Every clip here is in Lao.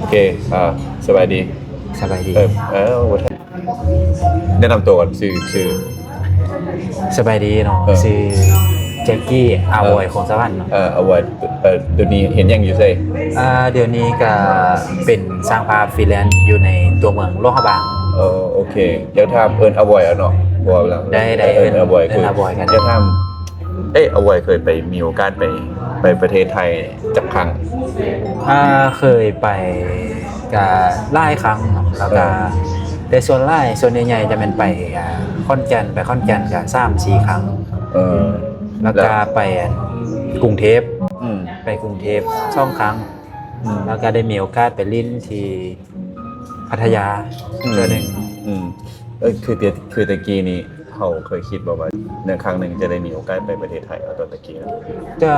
ໂອເຄ ອ່າ ສະບາຍດີ. ສະບາຍດີ. ເອີ ເອີ ແນະນຳຕົວກ່ອນ ຊື່ ຊື່? ສະບາຍດີເນາະ ເອີ ຊື່ແຈັກກີ້ ອາວອຍ ເອີ ຂອງສະຫວັນເນາະ. ເອີ ອາວອຍ ເອີ ດຽວນີ້ເຮັດຫຍັງຢູ່ໃສ? ອ່າ ດຽວນີ້ກະເປັນຊ່າງພາບຟຣີແລນຢູ່ໃນຕົວເມືອງຫຼວງພະບາງ. ເອີ ໂອເຄ ຢາກຖາມ ເອີ້ນອາວອຍເອົາເນາະ ເພາະວ່າ ໄດ້ ໄດ້ ເອີ້ນ ເອີ້ນອາວອຍ ເອີ້ນອາວອຍກັນ. ຢາກຖາມ ເອີ ອາວອຍເຄີຍໄປ ມີໂອກາດໄປ ໄປປະເທດໄທຈັກຄັ້ງ? ອ່າ ເຄີຍໄປກະຫຼາຍຄັ້ງເນາະ ແລ້ວກະ ເອີ ແຕ່ສ່ວນຫຼາຍ ສ່ວນໃຫຍ່ໆ ຈະແມ່ນໄປ ອ່າ ຂອນແກ່ນ ໄປຂອນແກ່ນກະສາມສີ່ຄັ້ງ. ເອີ ແລ້ວກະ ແລ້ວ ໄປ ອັນ ກຸງເທບ ອືມ ໄປກຸງເທບສອງຄັ້ງ ອືມ ແລ້ວກະໄດ້ມີໂອກາດໄປຫຼິ້ນທີ່ພັດທະຍາ ອືມ ເທື່ອໜຶ່ງ. ອືມ ເອີ ຄື ຄືແຕ່ກີ້ນີ້ ເຮົາເຄີຍຄິດບໍ່ວ່າ ໃນຄັ້ງໜຶ່ງຈະໄດ້ມີໂອກາດໄປປະເທດໄທ ເອົາຕອນແຕ່ກີ້? ກະ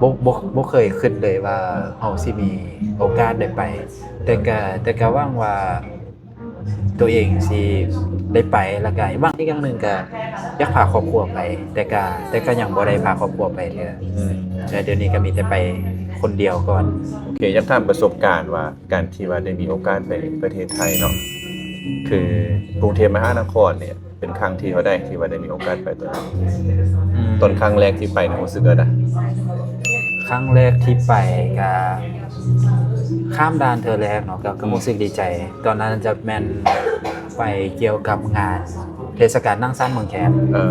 ບໍ່ ບໍ່ ບໍ່ເຄີຍຄິດເລີຍວ່າເຮົາຊິມີໂອກາດໄດ້ໄປ ແຕ່ກະ ແຕ່ກະຫວັງວ່າຕົວເອງຊິໄດ້ໄປ ແລ້ວກະຫວັງອີກຢ່າງໜຶ່ງກະຢາກພາຄອບຄົວໄປ ແຕ່ກະ ແຕ່ກະຍັງບໍ່ໄດ້ພາຄອບຄົວໄປເທື່ອ. ອືມ ແຕ່ດຽວນີ້ກະມີແຕ່ໄປຄົນດຽວກ່ອນ. ໂອເຄ ຢາກຖາມປະສົບການວ່າ ການທີ່ວ່າໄດ້ມີໂອກາດໄປປະເທດໄທເນາະ ຄືກຸງເທບມະຫານະຄອນນີ້ ເປັນຄັ້ງທີເທົ່າໃດທີ່ວ່າໄດ້ມີໂອກາດໄປຕົວນັ້ນ? ອືມ ຕອນຄັ້ງແລກທີ່ໄປນີ້ຮູ້ສຶກແນວໃດ? ຄັ້ງແລກທີ່ໄປກະຂ້າມດ່ານເທື່ອແລກເນາະ ກະ ກະ ອືມ ຮູ້ສຶກດີໃຈ. ຕອນນັ້ນຈະແມ່ນໄປກ່ຽວກັບງານເທດສະການໜັງຊາດເມືອງແຄນ. ເອີ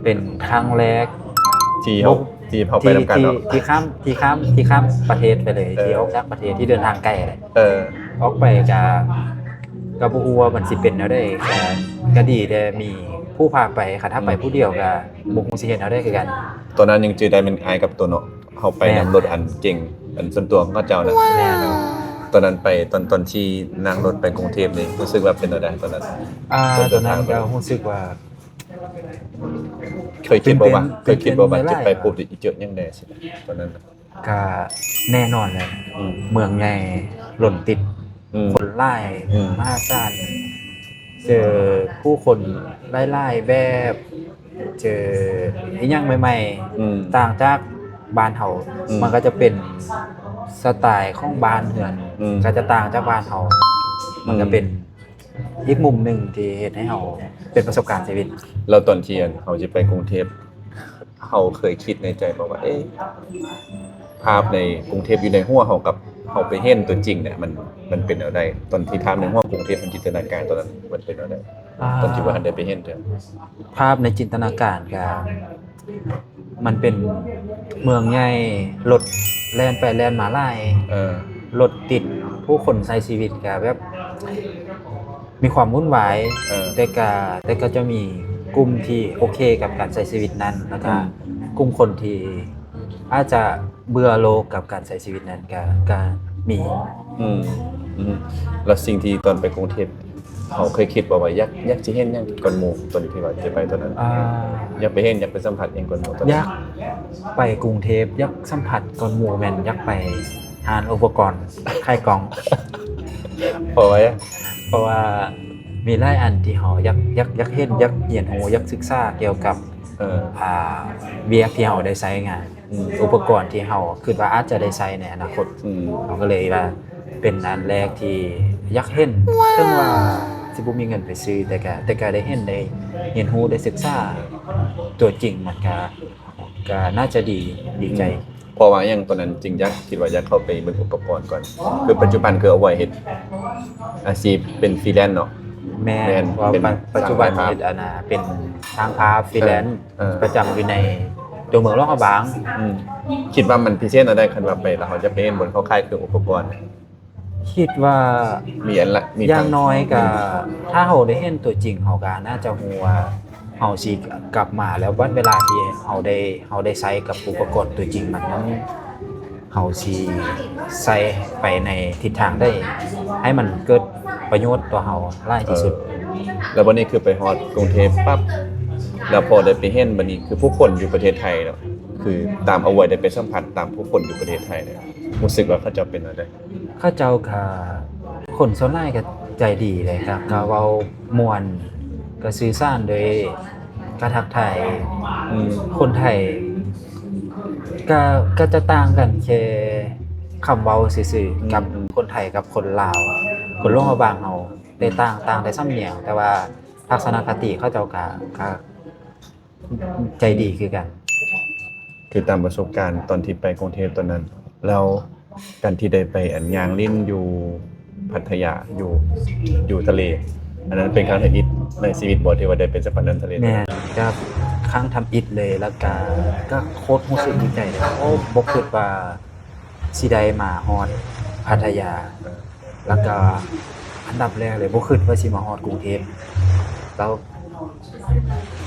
ເປັນຄັ້ງແລກທີ່ເຮົາ ທີ່ເຮົາໄປນຳກັນເນາະ ທີ່ຂ້າມ ທີ່ຂ້າມ ທີ່ຂ້າມປະເທດໄປເລີຍ. ເອີ ທີ່ອອກຈາກປະເທດ ທີ່ເດີນທາງໄກແຫຼະ. ເອີ ອອກໄປກະ ກະບໍ່ຮູ້ວ່າມັນຊິເປັນແນວໃດ ກະ ກະດີແຕ່ມີຜູ້ພາໄປ. ຄັນຖ້າໄປ ອືມ ຜູ້ດຽວກະບໍ່ຮູ້ຊິເຮັດແນວໃດຄືກັນ. ຕອນນັ້ນຍັງຈື່ໄດ້ແມ່ນອ້າຍກັບໂຕເນາະ ເຮົາໄປນຳ ແມ່ນ ລົດອັນເກັ່ງ ອັນສ່ວນຕົວຂອງເຂົາເຈົ້ານະ. ແມ່ນ ຕອນນັ້ນໄປ ຕອນ ຕອນທີ່ນັ່ງລົດໄປກຸງເທບນີ້ ຮູ້ສຶກວ່າເປັນແນວໃດຕອນນັ້ນ? ອ່າ ຕອນນັ້ນກະຮູ້ສຶກວ່າ ເຄີຍຄິດບໍ່ວ່າ ຕື່ນເຕັ້ນ ເຄີຍຄິດບໍ່ວ່າ ຈະໄປພົບ ຫຼື ເຈີຫຍັງແດ່ຊີ້ນະ ຕອນນັ້ນນະ? ກະແນ່ນອນແຫຼະ ອືມ ເມືອງໃຫຍ່ ລົດຕິດ ອືມ ຄົນຫຼາຍ ອືມ ມະຫາສານ ເຈີຜູ້ຄົນຫຼາຍໆແບບ ເຈີອີ່ຫຍັງໃໝ່ໆ ອືມ ຕ່າງຈາກບ້ານເຮົາ. ອືມ ມັນກະຈະເປັນສະໄຕຂອງບ້ານເຮືອນ ອືມ ກະຈະຕ່າງຈາກບ້ານເຮົາ. ອືມ ມັນກະເປັນ ອີກມຸມໜຶ່ງທີ່ເຮັດໃຫ້ເຮົາເປັນປະສົບການຊີວິດ. ແລ້ວຕອນທີ່ ອັນ ເຮົາຊິໄປກຸງເທບ ເຮົາເຄີຍຄິດໃນໃຈບໍ່ວ່າ ເອະ ພາບໃນກຸງເທບຢູ່ໃນຫົວເຮົາກັບເຮົາໄປເຫັນຕົວຈິງນະ ມັນ ມັນເປັນແນວໃດ? ຕອນທີ່ພາບໃນຫົວກຸງເທບ ມັນຈິນຕະນາການຕອນນັ້ນ ມັນເປັນແນວໃດ? ອ່າ ຕອນທີ່ບໍ່ທັນໄດ້ໄປເຫັນເທື່ອ. ພາບໃນຈິນຕະນາການກະ ມັນເປັນເມືອງໃຫຍ່ ລົດແລ່ນໄປແລ່ນມາຫຼາຍ ເອີ ລົດຕິດ ຜູ້ຄົນໃຊ້ຊີວິດກະແບບມີຄວາມວຸ່ນວາຍ ເອີ ແຕ່ກະ ແຕ່ກະຈະມີກຸ່ມທີ່ໂອເຄກັບການໃຊ້ຊີວິດນັ້ນ ແລ້ວກະ ອືມ ກຸ່ມຄົນທີ່ອາດຈະເບື່ອໂລກກັບການໃຊ້ຊີວິດນັ້ນກະ ກະມີ. ອືມ ອືມ ແລ້ວສິ່ງທີ່ຕອນໄປກຸງເທບ ເຮົາເຄີຍຄິດບໍ່ວ່າຢາກ ຢາກຊິເຫັນຫຍັງກ່ອນໝູ່ ຕອນທີ່ວ່າຈະໄປຕອນນັ້ນ? ອ່າ ຢາກໄປເຫັນ ຢາກໄປສຳຜັດຫຍັງກ່ອນໝູ່ຕອນນັ້ນ? ຢາກໄປກຸງເທບ ຢາກສຳຜັດກ່ອນໝູ່ແມ່ນຢາກໄປຮ້ານອຸປະກອນຂາຍກ່ອງ. ເພາະວ່າ ເພາະວ່າມີຫຼາຍອັນທີ່ເຮົາຢາກ ຢາກ ຢາກເຫັນ ຢາກຮຽນຮູ້ ຢາກສຶກສາກ່ຽວກັບ ເອີ ອ່າ ວຽກທີ່ເຮົາໄດ້ໃຊ້ງານ. ອືມ ອຸປະກອນທີ່ເຮົາຄິດວ່າອາດຈະໄດ້ໃຊ້ໃນອະນາຄົດ. ອືມ ເຮົາກະເລີຍວ່າເປັນອັນແລກທີ່ຢາກເຫັນ ເຖິງວ່າຊິບໍ່ມີເງິນໄປຊື້ ແຕ່ກະ ແຕ່ກະໄດ້ເຫັນ ໄດ້ຮຽນຮູ້ ໄດ້ສຶກສາຕົວຈິງ ມັນກະ ກະໜ້າຈະດີ ດີໃຈ. ອືມ ເພາະວ່າຫຍັງຕອນນັ້ນຈຶ່ງຢາກ ຄິດວ່າຢາກເຂົ້າໄປເບິ່ງອຸປະກອນກ່ອນ? ຄືປັດຈຸບັນຄືອາວອຍເຮັດອາຊີບເປັນຟຣີແລນເນາະ. ແມ່ນ ແມ່ນ ເພາະວ່າປັດຈຸບັນເຮັດອັນນ່າ ເປັນຊ່າງພາບຟຣີແລນ ເອີ ປະຈຳຢູ່ໃນຕົວເມືອງຫຼວງພະບາງ. ອືມ ຄິດວ່າມັນພິເສດແນວໃດ ຄັນວ່າໄປແລ້ວເຮົາຈະໄປເຫັນບ່ອນເຂົາຂາຍເຄື່ອງອຸປະກອນ? ຄິດວ່າ ມີອັນລະ ມີ ຢ່າງໜ້ອຍກະ ອືມ ຖ້າເຮົາໄດ້ເຫັນຕົວຈິງ ເຮົາກະໜ້າຈະຮູ້ວ່າເຮົາຊິກັບມາແລ້ວ ວັນເວລາທີ່ເຮົາໄດ້ ເຮົາໄດ້ໃຊ້ກັບອຸປະກອນຕົວຈິງ ມັນ ເຮົາຊິໃຊ້ໄປໃນທິດທາງໃດ ໃຫ້ມັນເກີດປະໂຫຍດຕໍ່ເຮົາຫຼາຍທີ່ສຸດ. ເອີ ແລ້ວບັດນີ້ຄືໄປຮອດກຸງເທບປັບ ແລ້ວພໍໄດ້ໄປເຫັນ ບັດນີ້ຄືຜູ້ຄົນຢູ່ປະເທດໄທເນາະ ຄືຕາມອາວອຍໄດ້ໄປສຳຜັດຕາມຜູ້ຄົນຢູ່ປະເທດໄທເນາະ ຮູ້ສຶກວ່າເຂົາເຈົ້າເປັນແນວໃດ? ເຂົາເຈົ້າກະ ຄົນສ່ວນຫຼາຍກະໃຈດີເດ ກະ ກະເວົ້າມ່ວນ ກະສື່ສານໂດຍ ກະທັກທາຍ. ອືມ ຄົນໄທກະ ກະຈະຕ່າງກັນແຄ່ ຄຳເວົ້າຊື່ໆ ອືມ ກັບ ອືມ ຄົນໄທກັບຄົນລາວ ຄົນຫຼວງພະບາງເຮົາ ແຕ່ຕ່າງ ອືມ ຕ່າງແຕ່ສຳນຽງ ແຕ່ວ່າທັດສະນະຄະຕິເຂົາເຈົ້າກະ ກະໃຈດີຄືກັນ. ຄືຕາມປະສົບການຕອນທີ່ໄປກຸງເທບຕອນນັ້ນ ແລ້ວການທີ່ໄດ້ໄປ ອັນ ຍ່າງຫຼິ້ນຢູ່ພັດທະຍາ ຢູ່ ຢູ່ທະເລ ອັນນັ້ນເປັນຄັ້ງທຳອິດໃນຊີວິດບໍ່ ທີ່ວ່າໄດ້ໄປສຳຜັດນ້ຳທະເລ? ແມ່ນ ກະຄັ້ງທຳອິດເລີຍ ແລ້ວກະ ກະໂຄດຮູ້ສຶກດີໃຈເລີຍ ໂອ້ ບໍ່ຄິດວ່າ ຊິໄດ້ມາຮອດພັດທະຍາ ແລ້ວກໍອັນດັບແລກເລີຍ ບໍ່ຄິດວ່າຊິມາຮອດກຸງເທບ ແລ້ວ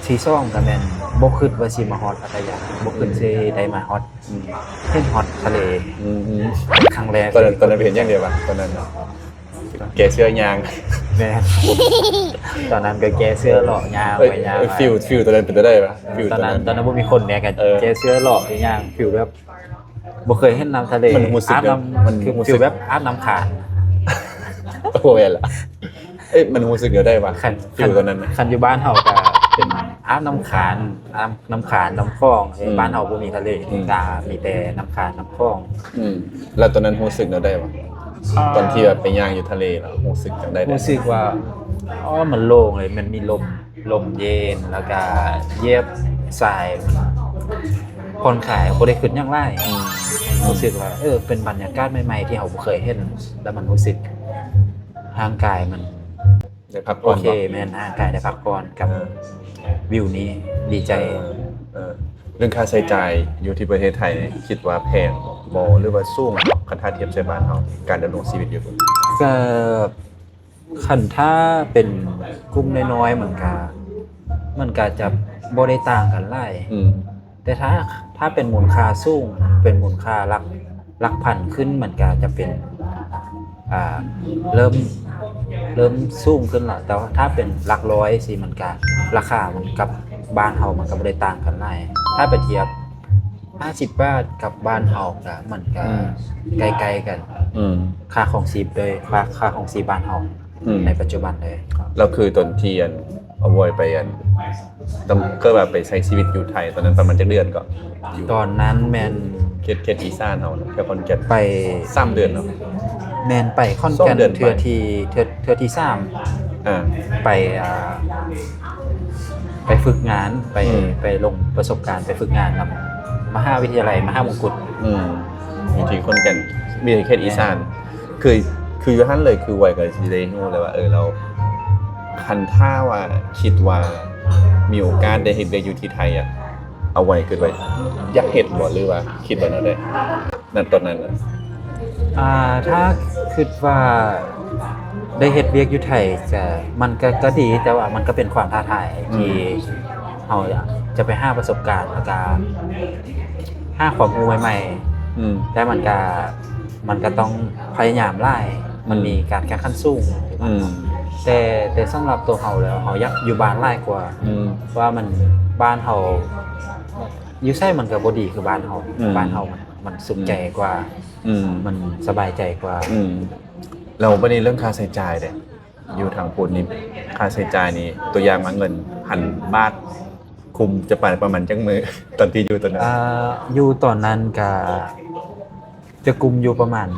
ທີສອງກໍແມ່ນບໍ່ຄິດວ່າຊິມາຮອດພັດທະຍາ ບໍ່ຄິດ ອືມ ຊິໄດ້ມາຮອດ ອືມ ເຫັນຮອດທະເລ ອືມໆ ຄັ້ງແລກ. ຕອນນັ້ນ ຕອນນັ້ນເປັນຫຍັງແດ່ວະ? ຕອນນັ້ນແກ້ເສື້ອຍ່າງ. ແມ່ນ ຕອນນັ້ນກໍແກ້ເສື້ອເລາະຍ່າງໄປຍ່າງມາ. ເອີຍ ຟີລ ຟີລຕອນນັ້ນເປັນຈັ່ງໃດວະ? ຟີລຕອນນັ້ນ ຕອນນັ້ນ ຕອນນັ້ນບໍ່ມີຄົນແດ່ ກໍ ເອີ ແກ້ເສື້ອເລາະຍ່າງ ຟີລແບບ ບໍ່ເຄີຍເຫັນນ້ຳທະເລ ມັນຮູ້ສຶກ ອາບນ້ຳ ມັນ ຄື ຄືແບບອາບນ້ຳຄານ. ໂອ້ ແມ່ນລະ ເອີຍ ມັນຮູ້ສຶກແນວໃດວະ? ຄັນ ຟີລຕອນນັ້ນນະ ຄັນຢູ່ບ້ານເຮົາກະເປັນອາບນ້ຳຄານ ອາບນ້ຳຄານ ນ້ຳຂອງ. ອືມ ບ້ານເຮົາບໍ່ມີທະເລ ອືມ ກະມີແຕ່ນ້ຳຄານ ນ້ຳຂອງ. ອືມ ແລ້ວຕອນນັ້ນຮູ້ສຶກແນວໃດວະ? ອາ ຕອນທີ່ແບບໄປຍ່າງຢູ່ທະເລ ແລ້ວຮູ້ສຶກຈັ່ງໃດ? ຮູ້ສຶກວ່າ ອໍ ມັນໂລ່ງເລີຍ ມັນມີລົມ ລົມເຢັນ ແລ້ວກະຢຽບຊາຍ ຜ່ອນຄາຍ ບໍ່ໄດ້ຄິດຫຍັງຫຼາຍ. ອືມ ຮູ້ສຶກວ່າ ເອີ ເປັນບັນຍາກາດໃໝ່ໆ ທີ່ເຮົາບໍ່ເຄີຍເຫັນ ແລ້ວມັນຮູ້ສຶກ ຮ່າງກາຍມັນ ໄດ້ພັກຜ່ອນ ໂອເຄ ບໍ່? ແມ່ນ ຮ່າງກາຍໄດ້ພັກຜ່ອນກັບ ເອີ ວິວນີ້ ດີໃຈ. ເອີ ເອີ ເລື່ອງຄ່າໃຊ້ຈ່າຍຢູ່ທີ່ປະເທດໄທ ຄິດວ່າແພງບໍ່ ຫຼືວ່າສູງ ຄັນຖ້າທຽບໃສ່ບ້ານເຮົາ ການດຳລົງຊີວິດຢູ່ພຸ້ນ? ກະ ຄັນຖ້າເປັນກຸ່ມນ້ອຍໆ ມັນກະ ມັນກະຈະບໍ່ໄດ້ຕ່າງກັນຫຼາຍ. ອືມ ແຕ່ຖ້າ ຖ້າເປັນມູນຄ່າສູງ ເປັນມູນຄ່າຫຼັກ ຫຼັກພັນຂຶ້ນ ມັນກະຈະເປັນ ອ່າ ເລີ່ມ ເລີ່ມສູງຂຶ້ນລະ. ແຕ່ວ່າຖ້າເປັນຫຼັກຮ້ອຍຊີ້ ມັນກະ ລາຄາມັນກັບບ້ານເຮົາ ມັນກະບໍ່ໄດ້ຕ່າງກັນຫຼາຍ. ຖ້າໄປທຽບ ຫ້າສິບບາດກັບບ້ານເຮົາກະ ມັນກະ ອືມ ໃກ້ໆກັນ. ອືມ ຄ່າຄອງຊີບໂດຍ ຄ່າ ຄ່າຄອງຊີບບ້ານເຮົາ ອືມ ໃນປັດຈຸບັນເລີຍ. ແລ້ວຄືຕອນທີ່ ອັນ ອາບອຍໄປ ອັນ ຕ້ອງ ເກີດວ່າໄປໃຊ້ຊີວິດຢູ່ໄທ ຕອນນັ້ນປະມານຈັກເດືອນເກາະ? ຢູ່ ຕອນນັ້ນແມ່ນ ເຂດ ເຂດອີສານເຮົານະ ແຖວຂອນແກ່ນ ໄປສາມເດືອນເນາະ? ແມ່ນ ໄປຂອນແກ່ນ ສອງເດືອນ ເທື່ອທີ່ ເທື່ອ ເທື່ອທີສາມ ອ່າ ໄປ ອ່າ ໄປຝຶກງານ ໄປ ອືມ ໄປລົງປະສົບການ ໄປຝຶກງານນຳມະຫາວິທະຍາໄລມະຫາມົງກຸດ. ອືມ ຢູ່ທີ່ຂອນແກ່ນ ວິທະຍາເຂດອີສານ. ແມ່ນ ຄື ຄືຢູ່ຫັ້ນເລີຍ ຄືໄວກໍຊິໄດ້ຮູ້ເລີຍວ່າ ເອີ ລາວ ຄັນຖ້າວ່າຄິດວ່າມີໂອກາດໄດ້ເຮັດວຽກຢູ່ທີ່ໄທອະ ເອົາໄວ້ ຄິດໄວ້ ຢາກເຮັດບໍ່ ຫຼືວ່າຄິດວ່າແນວໃດ ນະຕອນນັ້ນນະ? ອ່າ ຖ້າຄິດວ່າໄດ້ເຮັດວຽກຢູ່ໄທ ຈະ ມັນກະ ກະດີ ແຕ່ວ່າມັນກະເປັນຄວາມທ້າທາຍ ອືມ ທີ່ເຮົາຈະໄປຫາປະສົບການ ແລ້ວກະຫາຄວາມຮູ້ໃໝ່ໆ ອືມ ແຕ່ມັນກະ ມັນກະຕ້ອງພະຍາຍາມຫຼາຍ ອືມ ມັນມີການແຂ່ງຂັນສູງ. ອືມ ແຕ່ ແຕ່ສຳລັບໂຕເຮົາແລ້ວ ເຮົາຢາກຢູ່ບ້ານຫຼາຍກວ່າ ອືມ ເພາະວ່າມັນ ບ້ານເຮົາ ຢູ່ໃສມັນກະບໍ່ດີຄືບ້ານເຮົາ ອືມ ບ້ານເຮົາມັນ ມັນສຸກໃຈກວ່າ ອືມ ມັນສະບາຍໃຈກວ່າ. ອືມ ແລ້ວບັດນີ້ເລື່ອງຄ່າໃຊ້ຈ່າຍເດ ຢູ່ທາງພຸ້ນນີ້ ຄ່າໃຊ້ຈ່າຍນີ້ ຕົວຢ່າງວ່າເງິນພັນບາດ ຄຸມຈະໄປປະມານຈັກມື້ ຕອນທີ່ຢູ່ຕອນນັ້ນ? ອ່າ ຢູ່ຕອນນັ້ນກະຈະກຸມຢູ່ປະມານ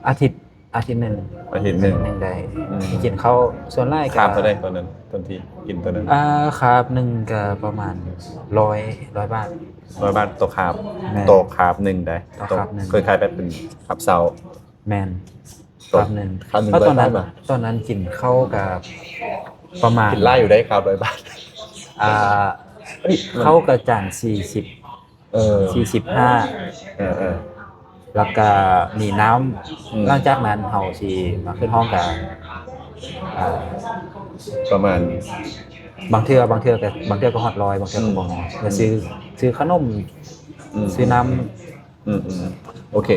ອາທິດ ອາທິດໜຶ່ງ ອາທິດໜຶ່ງ ອາທິດໜຶ່ງໄດ້ ອືມ ກິນເຂົ້າສ່ວນຫຼາຍກະ ຄາບເທົ່າໃດຕອນນັ້ນ ຕອນທີ່ກິນຕອນນັ້ນ? ອ່າ ຄາບໜຶ່ງກະປະມານຮ້ອຍ ຮ້ອຍບາດ. ຮ້ອຍບາດຕໍ່ຄາບ? ແມ່ນ ຕໍ່ຄາບໜຶ່ງໄດ໋ ຕໍ່ຄາບໜຶ່ງ ຄ້າຍໆແບບເປັນຄາບເຊົ້າ. ແມ່ນ ຕໍ່ຄາບໜຶ່ງ ຄາບໜຶ່ງ ເພາະຕອນນັ້ນ ຮ້ອຍບາດ ຕອນນັ້ນກິນເຂົ້າກະປະມານ ກິນຫຼາຍຢູ່ໄດ໋ ຄາບຮ້ອຍບາດ. ອ່າ ເອີຍ ເຂົ້າກະຈານສີ່ສິບ ເອີ ສີ່ສິບຫ້າ ເອີໆ ແລ້ວກະມີນ້ຳ ອືມ ຫຼັງຈາກນັ້ນເຮົາຊິມາຂຶ້ນຫ້ອງກະ ອ່າ ປະມານ ບາງເທື່ອ ບາງເທື່ອກະ ບາງເທື່ອກະຮອດຮ້ອຍ ບາງເທື່ອກະ ອືມ ບໍ່ຮອດ ກະຊື້ ຊື້ຂະໜົມ ອືມ ຊື້ນ້ຳ. ອືມໆ ໂອເຄ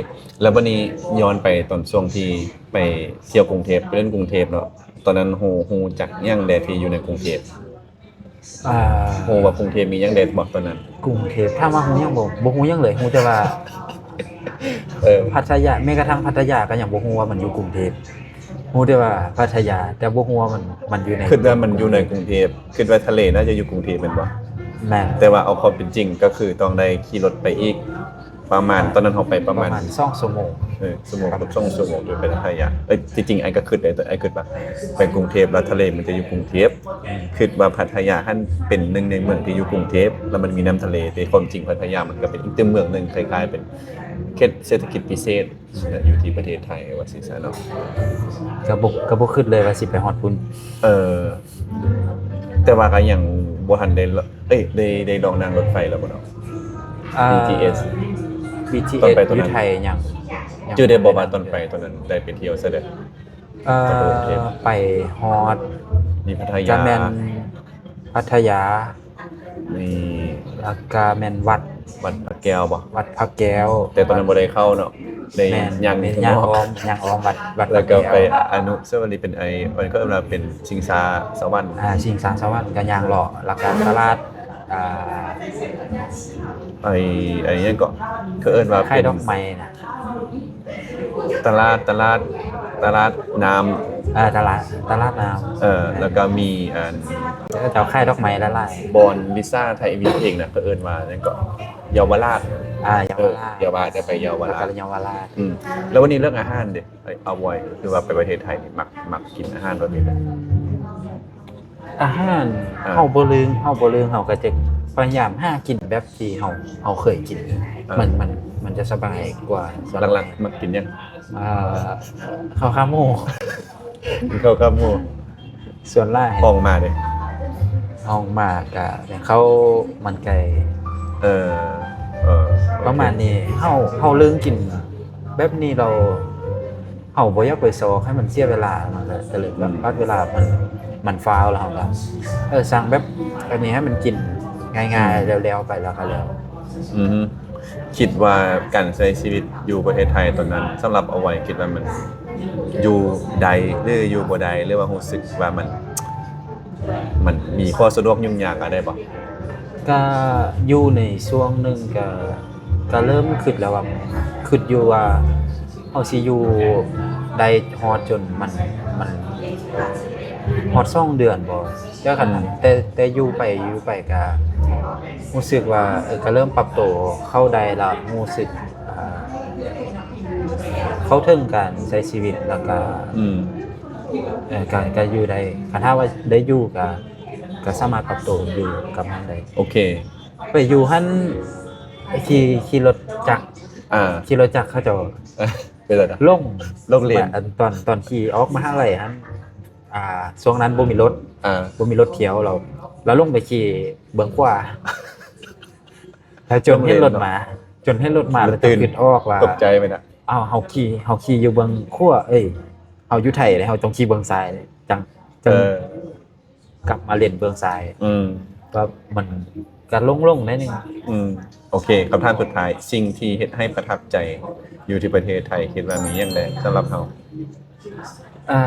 ແລ້ວບັດນີ້ຍ້ອນໄປຕອນຊ່ວງທີ່ໄປທ່ຽວກຸງເທບ ໄປຫຼິ້ນກຸງເທບເນາະ ຕອນນັ້ນຮູ້ ຮູ້ຈັກຫຍັງແດ່ທີ່ຢູ່ໃນກຸງເທບ? ອ່າ ຮູ້ວ່າກຸງເທບມີຫຍັງແດ່ບໍ່ຕອນນັ້ນ? ກຸງເທບ ຖາມວ່າຮູ້ຫຍັງບໍ່? ບໍ່ຮູ້ຫຍັງເລີຍ ຮູ້ແຕ່ວ່າ ເອີ ພັດທະຍາ ແມ້ກະທັ່ງພັດທະຍາກໍຍັງບໍ່ຮູ້ວ່າມັນຢູ່ກຸງເທບ ຮູ້ແຕ່ວ່າພັດທະຍາ ແຕ່ບໍ່ຮູ້ວ່າມັນ ມັນຢູ່ໃນ ຄິດວ່າມັນຢູ່ໃນກຸງເທບ ຄິດວ່າທະເລໜ້າຈະຢູ່ກຸງເທບແມ່ນບໍ່? ແມ່ນ ແຕ່ວ່າເອົາຄວາມເປັນຈິງກໍຄືຕ້ອງໄດ້ຂີ່ລົດໄປອີກ ປະມານ ຕອນນັ້ນເຮົາໄປປະ ປະ ມານ ມານສອງຊົ່ວໂມງ ເອີ ຊົ່ວໂມງ ປະມານ ເກືອບສອງຊົ່ວໂມງ ຢູ່ໄປພັດທະຍາ. ເອີ ທີ່ຈິງອ້າຍກໍຄິດໄດ້ ແຕ່ອ້າຍຄິດວ່າໄປກຸງເທບແລ້ວທະເລມັນຈະຢູ່ກຸງເທບ ອືມ ຄິດວ່າພັດທະຍາຫັ້ນເປັນໜຶ່ງໃນເມືອງທີ່ຢູ່ກຸງເທບ ແລ້ວມັນມີນ້ຳທະເລ ແຕ່ຄວາມຈິງພັດທະຍາມັນກໍເປັນອີກຕົວເມືອງໜຶ່ງ ຄ້າຍໆເປັນເຂດເສດຖະກິດພິເສດ ຢູ່ທີ່ປະເທດໄທວ່າຊີ້ຊະເນາະ. ກໍບໍ່ ກໍບໍ່ຄິດເລີຍວ່າຊິໄປຮອດພຸ້ນ. ເອີ ແຕ່ວ່າກໍຍັງບໍ່ທັນໄດ້ ເອີຍ ໄດ້ ໄດ້ລອງນັ່ງລົດໄຟແລ້ວບໍ່ເນາະ? ອາ ບີທີເອສ ບີທີເອສ ຕອນໄປຕອນນັ້ນ ຢູ່ໄທຍັງ ຍັງ ຈື່ໄດ້ບໍ່ວ່າຕອນໄປຕອນນັ້ນໄດ້ໄປທ່ຽວໃສແດ່? ເອີ ໄປຮອດ ມີພັດທະຍາ ກໍແມ່ນພັດທະຍາ ມີ ແລ້ວກໍແມ່ນວັດ ວັດພະແກ້ວບໍ່? ວັດພະແກ້ວ ແຕ່ຕອນນັ້ນບໍ່ໄດ້ເຂົ້າເນາະ ໄດ້ ແມ່ນ ຍ່າງ ຍ່າງອ້ອມ ຍ່າງອ້ອມວັດ ວັດ ແລ້ວກໍໄປ ພະແກ້ວ ອະນຸສາວະລີ ເປັນໄອ້ ເຂົາເອີ້ນວ່າເປັນຊິງຊາສະຫວັນ ອາ ຊິງຊາສະຫວັນ ກໍຍ່າງເລາະ ແລ້ວກໍຕະຫຼາດ ອາ ໄອ້ ໄອ້ຫຍັງເກາະ ເຂົາເອີ້ນວ່າເປັນ ຄ້າຍດອກໄມ້ນະ ຕະຫຼາດ ຕະຫຼາດ ຕະຫຼາດນ້ຳ ເອີ ຕະຫຼາດ ຕະຫຼາດນ້ຳ ເອີ ແລ້ວກໍມີອັນ ເຂົາເຈົ້າຂາຍດອກໄມ້ຫຼາຍໆ ບ່ອນລິຊາໄທມີເພງນະ ເຂົາເອີ້ນວ່າຫຍັງເກາະ ເຍົາວະລາດ ອາ ເຍົາວະລາດ ເອີ ເຍົາວະ ຈະໄປເຍົາວະລາດ ເອີ ເຍົາວະລາດ ອືມ ແລ້ວວັນນີ້ເລື່ອງອາຫານເດ ອ້າຍ ອາວອຍ ຄືວ່າໄປປະເທດໄທນີ້ມັກ ມັກກິນອາຫານແບບໃດ? ອາຫານ ອາ ເຮົາບໍ່ລືມ ເຮົາບໍ່ລືມ ເຮົາກໍຈະພະຍາຍາມຫາກິນແບບທີ່ເຮົາ ເຮົາເຄີຍກິນ ອາ ມັນ ມັນ ມັນຈະສະບາຍກວ່າ. ສ່ວນຫຼາຍ ຫຼັກໆມັກກິນຫຍັງ? ເອີ ເຂົ້າຂາໝູ ກິນເຂົ້າຂາໝູ ສ່ວນຫຼາຍ ຮອງມາເດ ຮອງມາກະເຂົ້າມັນໄກ່ ເອີ ເອີ ປະມານນີ້ ເຮົາ ເຮົາເລີຍກິນແບບນີ້ ແລ້ວເຮົາບໍ່ຢາກໄປຊອກໃຫ້ມັນເສຍເວລາ ມັນກໍ ກໍເລີຍແບບ ອືມ ຕັດເວລາມັນ ມັນຟ້າວ ແລ້ວເຮົາກໍ ເອີ ສັ່ງແບບ ແບບນີ້ໃຫ້ມັນກິນງ່າຍໆ ອືມ ແລ້ວໆໄປ ແລ້ວກໍແລ້ວ. ອືຮຶ ຄິດວ່າການໃຊ້ຊີວິດຢູ່ປະເທດໄທຕອນນັ້ນ ສຳລັບອາວອຍ ຄິດວ່າມັນຢູ່ໄດ້ ຫຼື ຢູ່ບໍ່ໄດ້ ຫຼືວ່າຮູ້ສຶກວ່າມັນ ມັນມີຂໍ້ສະດວກຫຍຸ້ງຍາກອັນໃດບໍ່? ກະຢູ່ໃນຊ່ວງໜຶ່ງກະ ກະເລີ່ມຄິດແລ້ວວ່າ ຄິດຢູ່ວ່າເຮົາຊິຢູ່ໄດ້ຮອດຈົນມັນ ມັນຮອດສອງເດືອນບໍ່? ແຕ່ຄັນ ອືມ ແຕ່ ແຕ່ຢູ່ໄປ ຢູ່ໄປກະຮູ້ສຶກວ່າ ເອີ ກະເລີ່ມປັບໂຕເຂົ້າໄດ້ລະ ຮູ້ສຶກ ອ່າ ເຂົ້າເຖິງການໃຊ້ຊີວິດ ແລ້ວກະ ອືມ ເອີ ກະ ກະຢູ່ໄດ້ ຄັນຖ້າວ່າໄດ້ຢູ່ກະ ກະສາມາດປັບໂຕຢູ່ກັບມັນໄດ້. ໂອເຄ ໄປຢູ່ຫັ້ນ ຂີ່ ຂີ່ລົດຈັກ ອ່າ ຂີ່ລົດຈັກເຂົາເຈົ້າ ເປັນຈັ່ງໃດ? ຫຼົງ ຫຼົງເລນ ຕອນ ຕອນຂີ່ອອກມະຫາໄລຫັ້ນ ອ່າ ຊ່ວງນັ້ນບໍ່ມີລົດ ອ່າ ບໍ່ມີລົດທ່ຽວ ແລ້ວ ແລ້ວຫຼົງໄປຂີ່ເບື້ອງຂວາ ແລ້ວຈົນເຫັນລົດມາ ຈົນເຫັນລົດມາ ແລ້ວຈຶ່ງຄິດອອກວ່າ ຕົກໃຈໄປນະ ອ້າວ ເຮົາຂີ່ ເຮົາຂີ່ຢູ່ເບື້ອງຂວາ ເອີຍ ເຮົາຢູ່ໄທເດ້ ເຮົາຕ້ອງຂີ່ເບື້ອງຊ້າຍ ຈັ່ງ ຈັ່ງ ເອີ ກັບມາເລນເບື້ອງຊ້າຍ ອືມ ກໍມັນກໍຫຼົງໆໜ້ອຍໜຶ່ງ ອືມ ໂອເຄ ຄຳຖາມສຸດທ້າຍ ສິ່ງທີ່ເຮັດໃຫ້ປະທັບໃຈຢູ່ທີ່ປະເທດໄທ ຄິດວ່າມີຫຍັງແດ່ສຳລັບເຮົາ? ເອີ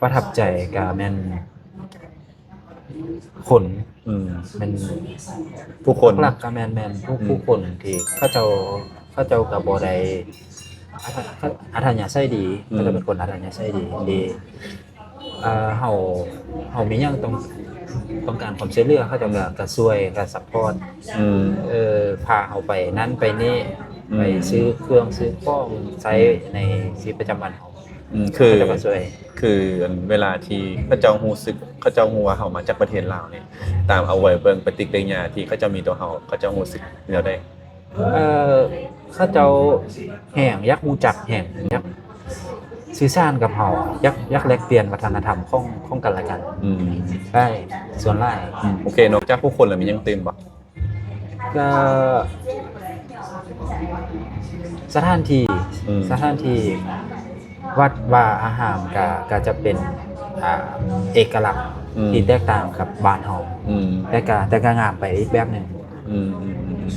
ປະທັບໃຈກໍແມ່ນຄົນ ອືມ ແມ່ນຜູ້ຄົນ ຫຼັກໆກໍແມ່ນ ແມ່ນຜູ້ ອືມ ຜູ້ຄົນທີ່ເຂົາເຈົ້າ ເຂົາເຈົ້າກໍບໍ່ໄດ້ ອັດທະ ອັດທະຍາໄສດີ ອືມ ເຂົາເຈົ້າເປັນຄົນອັດທະຍາໄສດີ ອືມ ທີ່ ເອີ ເຮົາ ເຮົາມີຫຍັງຕ້ອງ ຕ້ອງການຄວາມຊ່ວຍເຫຼືອ ເຂົາເຈົ້າກໍ ອືມ ກໍຊ່ວຍ ກໍຊັບພອດ ອືມ ເອີ ພາເຮົາໄປນັ້ນໄປນີ້ ອືມ ໄປຊື້ເຄື່ອງຊື້ຂອງໃຊ້ ອືມ ໃນຊີວິດປະຈຳວັນເຮົາ ອືມ ຄື ເຂົາເຈົ້າກໍຊ່ວຍ ຄື ອັນ ເວລາທີ່ເຂົາເຈົ້າຮູ້ສຶກ ເຂົາເຈົ້າຮູ້ວ່າເຮົາມາຈາກປະເທດລາວນີ້ ຕາມເອົາໄວ້ເບິ່ງປະຕິກິລິຍາທີ່ເຂົາເຈົ້າມີຕໍ່ເຮົາ ເຂົາເຈົ້າຮູ້ສຶກແນວໃດ? ເອີ ເຂົາເຈົ້າແຮ່ງຢາກຮູ້ຈັກ ແຮ່ງ ອືມ ຢາກສື່ສານກັບເຮົາ ຢາກ ຢາກແລກປ່ຽນວັດທະນະທຳຂອງ ຂອງກັນແລະກັນ ອືມ ໃຊ່ ສ່ວນຫຼາຍ ອືມ ໂອເຄ ນອກຈາກຜູ້ຄົນແລ້ວມີຫຍັງຕື່ມບໍ່? ກໍສະຖານທີ່ ອືມ ສະຖານທີ່ ວັດວາອາຮາມ ກໍ ກໍຈະເປັນ ອ່າ ເອກະລັກ ອືມ ທີ່ແຕກຕ່າງກັບບ້ານເຮົາ ອືມ ແຕ່ກໍ ແຕ່ກໍງາມໄປອີກແບບໜຶ່ງ. ອືມ ອືມ ອືມ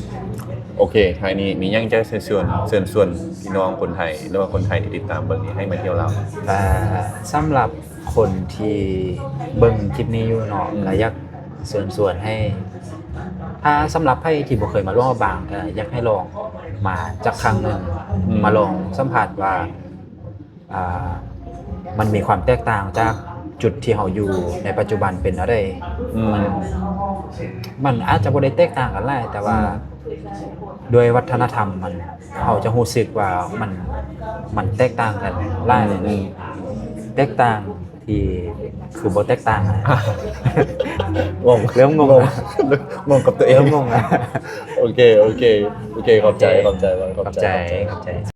ໂອເຄ ທ້າຍນີ້ມີຫຍັງຈະເຊີນຊວນ ເຊີນຊວນພີ່ນ້ອງຄົນໄທ ຫຼືວ່າຄົນໄທທີ່ຕິດຕາມເບິ່ງນີ້ໃຫ້ມາທ່ຽວລາວ? ເອີ ສຳລັບຄົນທີ່ເບິ່ງຄລິບນີ້ຢູ່ເນາະ ອືມ ກໍຢາກເຊີນຊວນໃຫ້ ຖ້າສຳລັບໃຜທີ່ບໍ່ເຄີຍມາຫຼວງພະບາງ ກໍຢາກໃຫ້ລອງມາຈັກຄັ້ງໜຶ່ງ ອືມ ມາລອງສຳຜັດວ່າ ອ່າ ມັນມີຄວາມແຕກຕ່າງຈາກຈຸດທີ່ເຮົາຢູ່ໃນປັດຈຸບັນເປັນແນວໃດ? ອືມ ມັນ ມັນອາດຈະບໍ່ໄດ້ແຕກຕ່າງກັນຫຼາຍ ແຕ່ວ່າ ອືມ ດ້ວຍວັດທະນະທຳມັນ ເຮົາຈະຮູ້ສຶກວ່າມັນ ມັນແຕກຕ່າງກັນຫຼາຍເລີຍ. ອືມ ແຕກຕ່າງທີ່ຄືບໍ່ແຕກຕ່າງນະ. ງົງ ເລີ່ມງົງ ງົງ ແລ້ວ ງົງກັບຕົວເອງ ເລີ່ມງົງແລ້ວ. ໂອເຄ ໂອເຄ ໂອເຄ ຂອບໃຈ ໂອເຄ ຂອບໃຈ ຂອບໃຈ ຂອບໃຈ ຂອບໃຈ.